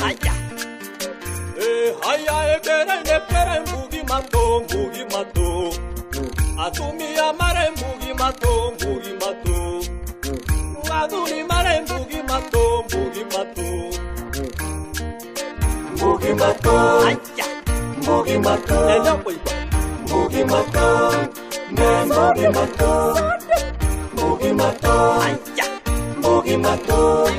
Haya. Haya ekere nekere mbugi mato mbugi mato. Atumia mare mbugi mato mbugi mato. Aduni mare mbugi mato mbugi mato. Mbugi mato. Haya. Mbugi mato. Mbugi mato. Mbugi mato. Mbugi mato. Haya. Mbugi mato.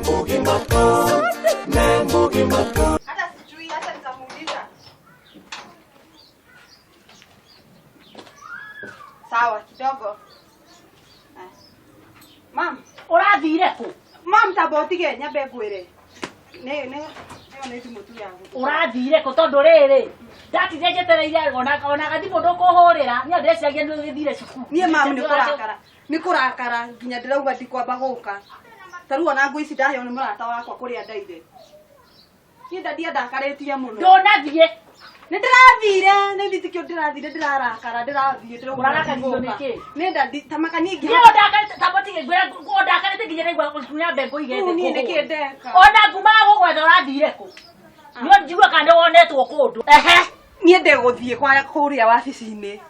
Mbugi mato. Mbugi mato. Hata sijui hata nitamuuliza. Sawa kidogo. Mam, urathire ku? Mam tabotige nyambe ngwire. Ne ne ĩyo nĩ thimũ tu yaku. Urathire ku tondu riri ndatire njetereire ona gathimũ ndũkũhũrĩra niĩ ndĩreciragia nĩ ũgĩthire cukuru. Niĩ mam nĩ kũrakara. Nĩ kũrakara nginya ndĩrauga ndikwamba gũka. Ta rĩu ona ngũ ici ndaheo nĩ mũrata wakwa kũrĩa ndaire. Niĩ ndathia ndakarĩtie mũno. Ndũnathiĩ. Nĩ ndĩrathire, nĩ thitikio ndĩrathire ndĩrarakara ndĩrathiĩ ndĩrauga. Ũrarakaririo nĩkĩ? Nĩ ndandi tamaka niĩ Niĩ ndakarĩte tabotige ngwĩra ndakarĩte nginya ndaigua nyambe ngũige thĩ. Rĩu niĩ nĩkĩ ndeka? Ona ngumaga gũgwetha ũrathire kũ? Niĩ njigua kana nĩ wonetwo kũndũ. Ehe. Niĩ ndĩgũthiĩ kwa kũrĩa wabici-inĩ.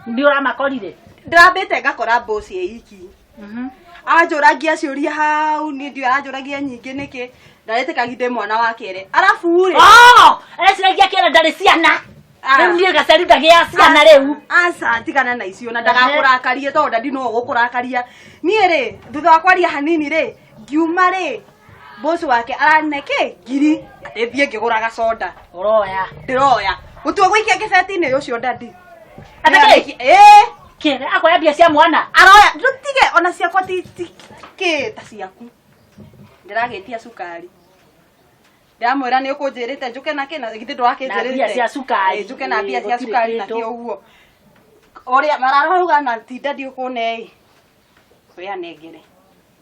Nĩ ũramakorire? Ndĩrambĩte ngakora boss ĩ iki. Anjũragia ciũria hau niĩ ndiũĩ aranjũragia nyingĩ nĩkĩ ndaretĩkagia ndĩ mwana wa kerĩ arabu rĩ Oh, areciragia kĩere ndarĩ ciana. Rĩu niĩ gacari ndagĩa ciana rĩu. Aca tigana na icio na ndagakũrakarie tondũ ndadi no ũgũkũrakaria. Niĩ rĩ thutha wa kwaria hanini rĩ ngiuma rĩ boss wake arane kĩ ngiri atĩ thiĩ ngĩgũraga soda. Ũroya. Ndĩroya. Gũtua gũikia kĩbeti-inĩ ũcio ndadi. Atĩ kĩ? Ĩĩ. Kĩere akoya mbia cia mwana. Aroya ndũtige ona ciakwa ti kĩ ta ciaku. Ndĩragĩtia cukari. Ndĩramwĩra nĩ ũkũnjĩrĩte njũke na kĩ na githĩ ndũrakĩnjĩrĩte. Na mbia cia cukari. Ĩĩ, njũke na mbia cia Gũtirĩ cukari na kĩndũ. kĩ ũguo. Ũrĩa mararauga na ti ndadi ũkũne ĩ. Kuoya nengere.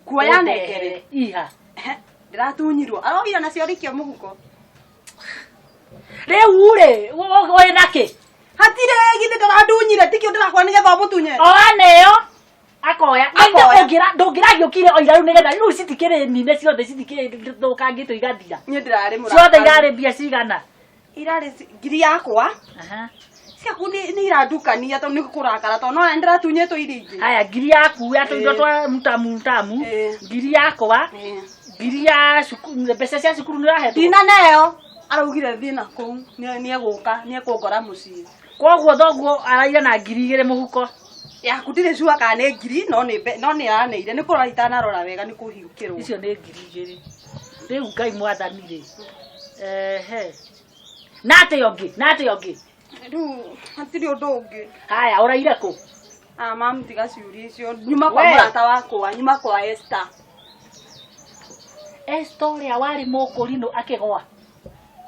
Kuoya nengere. Iha. Ndĩratunyirwo. Aroire nacio arĩkia mũhuko. Rĩu rĩ wĩ na kĩ? Hatirĩ githĩ ndĩrandunyire tikĩo ndĩrakora nĩgetha ũmũtunye. Oya neo. Akoya. Akoya. Ndũngĩragiũkire o ira rĩu nĩgetha rĩu citikĩrĩ nine ciothe citikĩrĩ thũkangĩtwo igathira. Niĩ ndĩrarĩ mũrakaru. Ciothe irarĩ mbia cigana? Irarĩ ngiri yakwa. Ciaku nĩ irandukania tondũ nĩ kũrakara tondũ no nĩndĩratunyĩtwo iria ingĩ. Haya ngiri yaku ya tũindo twa mtamu mtamu. Ngiri yakwa. Ngiri ya cukuru mbeca cia cukuru nĩ ũrahetwo. Ndinaneo. Araugire thiĩ na kũu nĩegũka nĩekũngora mũciĩ. Koguo thoguo araire na ngiri igĩrĩ mũhuko. Yaku ndirĩ sure kana nĩ ngiri no nĩ no nĩ araneire nĩ kũrora itanarora wega nĩ kũhiũkĩrwo. Icio nĩ ngiri igĩrĩ. Rĩu Ngai mwathani rĩ. Ehe. Na atĩ ũngĩ, na atĩ ũngĩ. Rĩu hatirĩ ũndũ ũngĩ. Haya ũraire kũ? Ah mam tiga ciũria icio. Nyuma kwa mũrata wakwa, nyuma kwa Esther. Esther ũrĩa warĩ mũkũrinũ akĩgwa.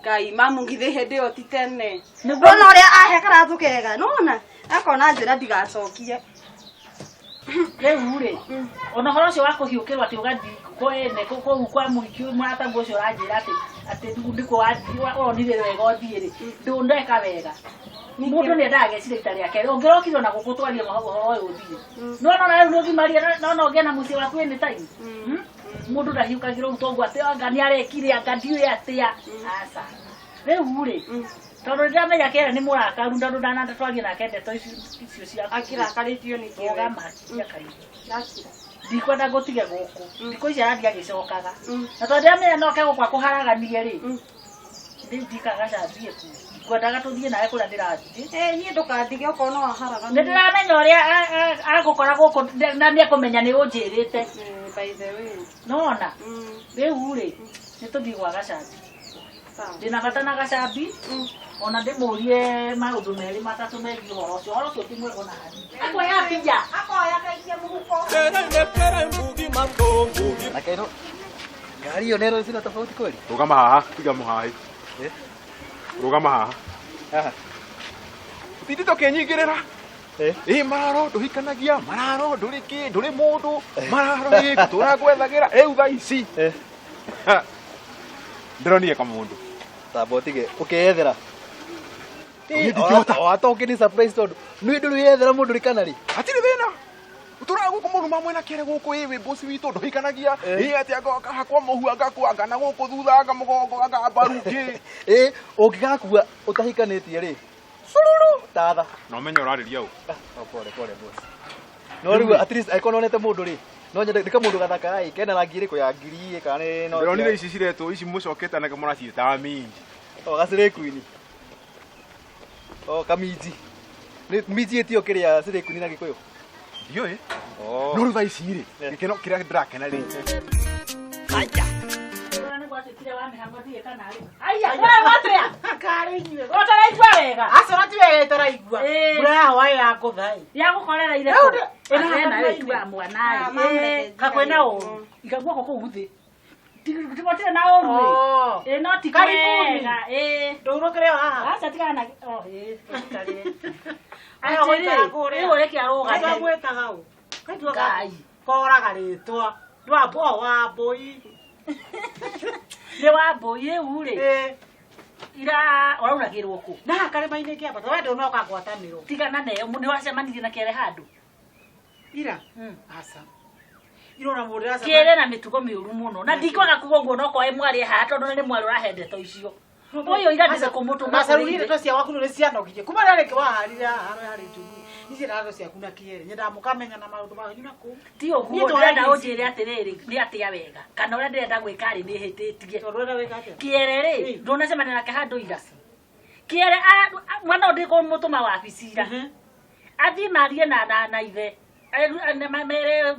Ngai mamu githĩ hĩndĩ ĩyo ti tene. Nona ũrĩa ahe karatũ kega, nona akona njĩra ndigacokie. Rĩu rĩ, ona ũhoro ũcio wa kũhiũkĩrwo atĩ ũgathiĩ kwene kũu kwa mũhiki mũrataguo ũcio ũranjĩra atĩ atĩ nĩkuo wonire wega ũthiĩ rĩ, ndũneka wega. Mũndũ nĩ endaga geciria ita rĩake. Ũngĩrokire ona gũkũ twarie ũhoro ũyũ ũthiĩ. No nona rĩu nĩ ũgimarie no no ũgĩe na mũciĩ waku anytime. Mũndũ ndahiũkagĩrwo ũguo toguo atĩ anga nĩ arekire anga ndiũĩ atĩa. Aca. Rĩu rĩ, tondũ nĩndĩramenya kĩere nĩ mũrakaru tondũ ndanatwaria nake ndeto icio cia Akĩrakarĩtio nĩ kĩĩ? Rũgama, kiria kanua. Ndikwenda ngũtige gũkũ. Thikũ ici arathiĩ agĩcokaga. Na tondũ ndĩramenya no oke gũkũ akũharaganie rĩ, ndikaga cathiĩ kuo. Ngwendaga tũthiĩ nawe kũrĩa ndĩrathiĩ. Niĩ ndũkandige okorwo no aharaganie. Nĩ ndĩramenya ũrĩa agũkora gũkũ na nĩekũmenya nĩ ũnjĩrĩte. By the way. Nona? Rĩu rĩ, nĩ tũthiĩ gwa Gacambi. Ndĩna bata na Gacambi, ona ndĩmũrie maũndũ merĩ matatũ megiĩ ũhoro ũcio. Ũhoro ũcio ti mwega ona hanini. Akoya mbia. Akoya kaikia mũhuko. Nake ĩno ngari ĩyo nĩ ĩro tofauti kweli? Rũgama haha, tiga mũhaĩ. Rũgama haha. Haha. Ũtindĩte ũkĩnyingĩrĩra. Ĩ mararo ndũhikanagia, mararo ndũrĩ kĩ, ndũrĩ mũndũ, mararo ĩ ngũtũra ngwethagĩra rĩu thaa ici. Ndĩronire kamũndũ. Tamba ũtige ũkeyethera. Niĩ ndingĩhota. Watoke ni surprise tondũ nĩ ndũrĩ weyethera mũndũ rĩ kana rĩ? Hatirĩ thĩna. Ngũtũraga gũkũ mũruma mwena kĩere gũkũ ĩ wĩ bosi witũ ndũhikanagia ĩ atĩ anga hakwa mũhu anga kwa na gũkũ thutha anga mũgongo anga mbaru kĩ. Ĩ ũngĩgakua ũtahikanĩtie rĩ cururu tatha. Na ũmenye ũrarĩria ũ. Oh, pole pole boss. No rĩu at least angĩkorwo nĩwonete mũndũ rĩ no nyende nĩ kamũndũ gathaka ĩ kena rangi ĩrĩkũ ya ngiri ĩ kana nĩ no Ndĩronire ici ciretwo ici mũcokete na mũraciĩtaga minji. O gacĩrĩ queen. O kaminji. Nĩ minji ĩtio kĩrĩa cĩrĩ queen na Gĩkũyũ. Ndiũĩ. Oh. No rĩu thaa ici rĩ Eh. gĩkeno kĩrĩa ndĩrakena rĩ Nĩ gwatuĩkire wa mĩhango ndiũĩ kana rĩ. Aya, we watĩa? Karĩ inyuĩ. Ũtaraigua wega? Acio no ti wega itaraigua. Ĩĩ. Mbura ya hwaĩ ya ngũtha ĩ. Ya gũkorera Rĩu irĩkũ? ĩno Ena haha rĩ tuga mwana Ah, ĩ. mamũreke Kakwĩna ũru. Iga guoko kũu thĩ. Tigotire na ũru ĩ. Oh. Ĩ no ti Karibuni. kwega. Ĩ. Ndũrũkĩre o haha. Aca tigana na oh ĩ. Tũikarĩre. Aya gũikara Atĩrĩ, kũrĩa. rĩu ũreke arũgame. Ngai mwĩtaga ũ. Kaigua Ngai. Koraga rĩtwa. Ndwambo wambũi. Nĩ wambũi rĩu rĩ. Ĩ. Ira ũrauragĩrwo kũ? Na haha karĩma-inĩ kĩambata we ndũnoka ngwatanĩro. Tigana nayo nĩ wacemanirie na kĩere handũ. Ira. Aca. Irona mũndũ aca. Kĩere na mĩtugo mĩũru mũno na ndikwaga kuga ũguo no koe mwarĩ haha tondũ nĩ mwarĩ ũrahe ndeto icio. Ũyũ ira ndĩre kũmũtũma Macarũ kũrĩ ndeto ithe. cia waku nĩ cianogirie. Kuma rĩrĩa rĩngĩ waharire haha harĩa harĩ njũgũ. Ici ndeto ciaku na kĩere. Nyendaga mũkamenya na maũndũ manyu na kũu. Ti ũguo Niĩ ndĩrenda ndwaragia ũnjĩre atĩrĩrĩ nĩ atĩa wega kana ũrĩa ndĩrenda gwĩka rĩ nĩ hĩtĩtie. Tondũ ũrenda gwĩka atĩa? Kĩere rĩ Ĩ. ndũnacemania nake handũ ira. Kĩere mwana ũyũ ndĩkũmũtũma wabici ira. Athiĩ marie na na na ithe mere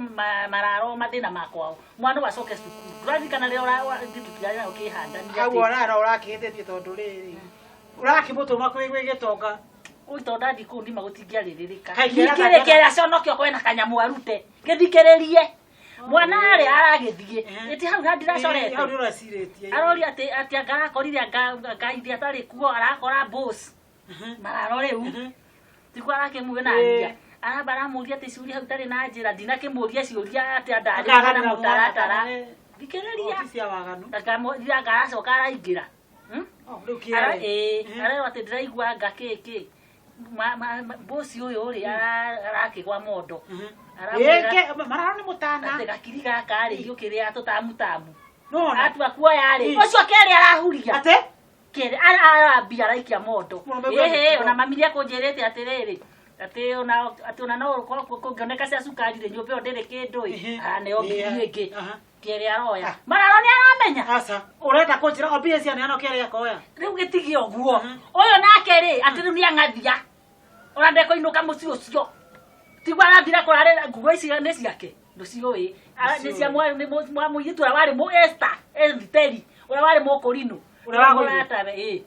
mararo mathĩna makwao mwana ũyũ acoke cukuru ndũraririkana rĩrĩa ndĩtũtirarĩ ũkĩhandania Hau orara ũrakĩhĩtĩtie tondũ rĩrĩ. Ũrakĩmũtũma kwĩ gwĩ gĩtonga. ũito ndathi kũu ndima gũtingĩarĩrĩrĩka Kaĩ kĩera ningĩ rĩ kangĩona- kĩere aconokio kwena kanyamũ arute gĩthikĩrĩrie mwana arĩ aragĩthiĩ ĩti hau Hau nĩ ndiracorete ũracirĩtie. arori atĩ atĩ anga arakorire anga ithe atarĩ kuo arakora boss mararo rĩu tiguo arakĩmuonania aramba aramũria atĩ ciũria hau itarĩ na njĩra ndinakĩmũria ciũria atĩ andarĩ na Akaganĩra mwana mũtaratara kana nĩ- thikĩrĩria Ti cia waganu. anga aracoka araingĩra Hmm? Oh, rĩu Ara kĩere. ĩĩ arerwo atĩ ndĩraigua anga kĩ bosi ũyũ rĩ arakĩgwa mondo Aramwĩra Ĩĩ, mararo nĩ mũtana. atĩ gakiri gaka rĩ gĩũkĩrĩa tũtamutamu Nona. atua kuoya rĩ Ĩ. ũcio kerĩ arahuria Ate? kerĩ arambia araikia mondo Mũrũme ũyũ ĩhĩ agĩtua. ona mami nĩekũnjĩrĩte atĩrĩrĩ atĩ ona atĩ ona no ũkorwo kũngĩoneka cia cukari rĩ nyũmba ĩyo ndĩrĩ kĩndũ ĩ Ĩhĩ. araneo ngiri Ĩĩ. ĩngĩ Aha. kĩerĩ aroya Ah. mararo nĩ aramenya Aca. Ũrenda kũnjĩra o mbia cianeanwo kĩere akoya. rĩu gĩtige ũguo Mhm. ũyũ nake rĩ atĩ rĩu nĩang'athia ona ndekũinũka mũciĩ ũcio tiguo arathire kũrarĩra nguo ici nĩ ciake ndũciũĩ nĩ cia mwa mũirĩtu ũrĩa warĩ mũ Esther Ethiteri ũrĩa warĩ mũkũrinũ Ũrĩa wagũrire? Mũratawe, ĩĩ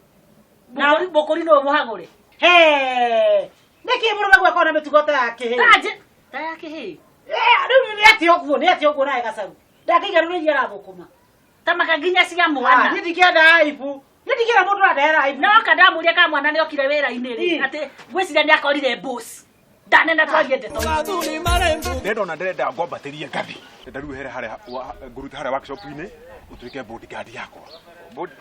Mũkũrinũ ũyũ mũhagũre He. Nĩkĩ mũrũme gweka na mĩtugo ta ya kĩhĩ? tanjĩ ta ya kĩhĩ Eh, rĩu nĩ atĩa ũguo, nĩ atĩa ũguo nawe gacaru. Ndangĩiganĩrwo iria arathũkũma. ta maka nginya cia Ah, mwana Niĩ ndingĩenda aibu. Niĩ ndingĩenda mũndũ ũrandehera aibu. no kandamũria ka mwana nĩokire wĩra-inĩ rĩ Ĩ. atĩ ngwĩciria nĩakorire boss ndanena twarie ndeto ici. Athuri marĩ mbugi Ndĩrenda ona ndĩrenda ngwambatĩrie ngathĩ. Ndĩrenda rĩu here harĩa ngũrute harĩa workshop-inĩ ũtuĩke bodyguard yakwa. Bodi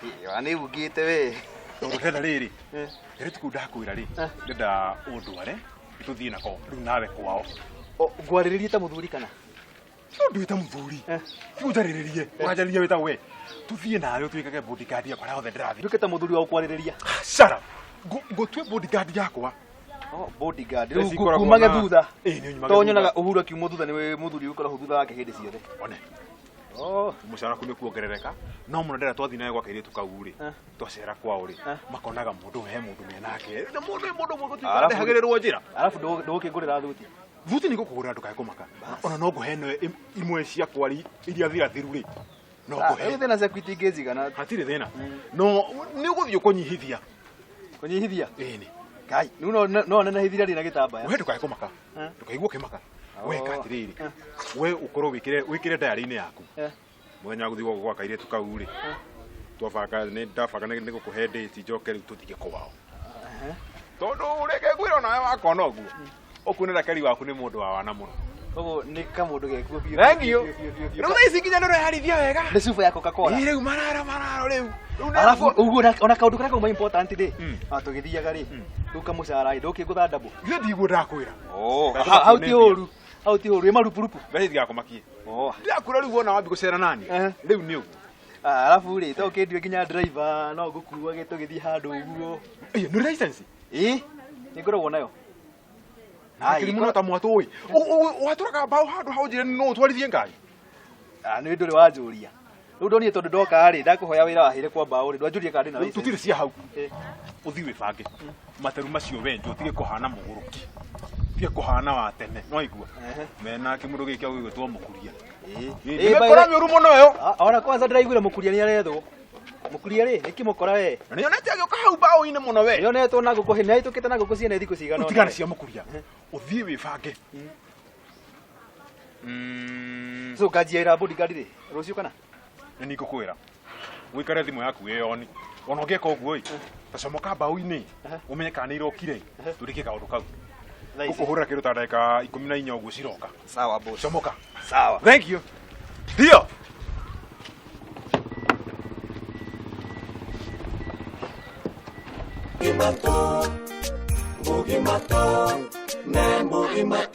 nĩ ugĩte we. Tondũ ndĩrenda rĩrĩ rĩrĩ tuku ndakwĩra rĩ ndĩrenda ũndware tũthiĩ nako rĩu nawe kwao. Ngwarĩrĩrie ta mũthuri kana? No ndwĩ ta mũthuri. Ti ũnjarĩrĩrie. Ũranjarĩria wĩ ta we. Tũthiĩ nawe ũtuĩkage bodyguard yakwa harĩa hothe ndĩrathiĩ. Nduĩke ta mũthuri wa gũkwarĩrĩria. Shut up. Ngũtue bodyguard yakwa. Oh, bodyguard. Ici Rĩu ikoragwo kumage na- thutha. Ĩĩ, nĩ unyumage Tondũ thutha. nyonaga Uhuru akiuma thutha nĩ mũthuri ũkoragwo thutha wake hĩndĩ ciothe. One. Oh. Mũcara waku nĩ kuongerereka no mũno ndĩrenda twathiĩ nawe gwa kairĩtu kau rĩ Eh. twacera kwao rĩ Eh. makonaga mũndũ he mũndũ menake na mũndũ mũndũ mũndũ Arabu- ndehagĩrĩrwo njĩra Arabu ndũgũkĩngũrĩra thuti. thuti nĩ ngũkũgũrĩra ndũkae kũmaka ona no ngũhe ĩno imwe ciakwa iria thirathiru rĩ no Rĩu ngũhe thĩna ciaku itingĩnjigana. hatirĩ thĩna no nĩ ũgũthiĩ ũkũnyihithia Kũnyihithia. ĩni Ngai, rĩu no nenehithia rĩ na gĩtambaya. we ndũkae kũmaka Eh. ndũkaigua ũkĩmaka we Oh. ka atĩrĩrĩ Eh. we ũkorwo wĩkĩre wĩkĩre diary-inĩ yaku Eh. mũthenya wa gũthiĩ gwa kairĩtu kau rĩ twabanga nĩ ndabanga nĩ gũkũhe date njoke rĩu tũthiĩ kwao tondũ reke ngwĩra onawe wakona ũguo ũkuonera keri waku nĩ mũndũ wa wana mũno Koguo nĩ kamũndũ gekuo biũ. Thank you. biũ, biũ, biũ, biũ. Rĩu thaa ici nginya nĩ ũreharithia wega Nĩ cuba ya Coca-Cola. Ĩ, rĩu mararo mararo rĩu Rĩu nĩ- Arabu ũguo ona kaũndũ karĩa kauma important rĩ Mm. ona tũgĩthiaga rĩ rĩu kamũcara rĩ ndũkĩngũtha ndabũ Githĩ ndiguo ndakwĩra Oh, Ndagũtha hau ti kuonethia. ũru Hau ti hũru, ĩ marupurupu. Mbeca itigakũmakie. Oh. Ndĩrakũra rĩu wona wambi gũcera nani. Rĩu nĩ ũguo. Ah, alafu rĩ, to ũkĩndue nginya driver, no ngũkuage tũgĩthiĩ handũ ũguo. Ĩĩ, nĩ license? Ĩ, nĩ ngoragwo nayo. Kĩrimũ no ta mwatũ ĩ. Watũraga mbaũ handũ ha ũnjĩre no ũtwarithie ngari. Ah, nĩ ndũrĩ wanjũria. Rĩu ndonire tondũ ndoka rĩ, ndakũhoya wĩra waheire kwa mbaũ rĩ, ndwanjũria kana ndĩna license. Tũtirĩ cia hau. Eh. Ũthiĩ wĩbange. Materu macio wenjwo ũtige kũhana mũgũrũki. Ũtige kũhana wa tene. No igua. Mena kĩmũndũ gĩkĩ gĩgwĩtwo mũkuria. Ĩ, Ĩ, mĩkora mĩũru mũno ĩyo. Ah, ona kwanza ndĩraiguire mũkuria nĩ arethwo. Mũkuria rĩ, nĩ kĩmũkora we. Na nĩonete agĩũka hau mbaũ-inĩ mũno we. Nĩonetwo na ngũkũ, nĩ ahĩtũkĩte na ngũkũ ciene thikũ cigana ũna. Ũtigane cia mũkuria. Ũthiĩ wĩbange. So nganjia wĩra bodyguard rĩ, rũciũ kana? Nĩ ningũkwĩra. Wĩkare thimũ yaku ĩyoni. Ona ũngĩka ũguo ĩ, ta comoka mbaũ-inĩ, ũmenye kana nĩ irokire, tũrĩkie kaũndũ kau. Ngũkũhũrĩra kĩndũ ta ndagĩka 14 ũguo ciroka. Sawa boss. Comoka. Sawa. Thank you. Ndio. Ngugi mato, ne ngugi mato.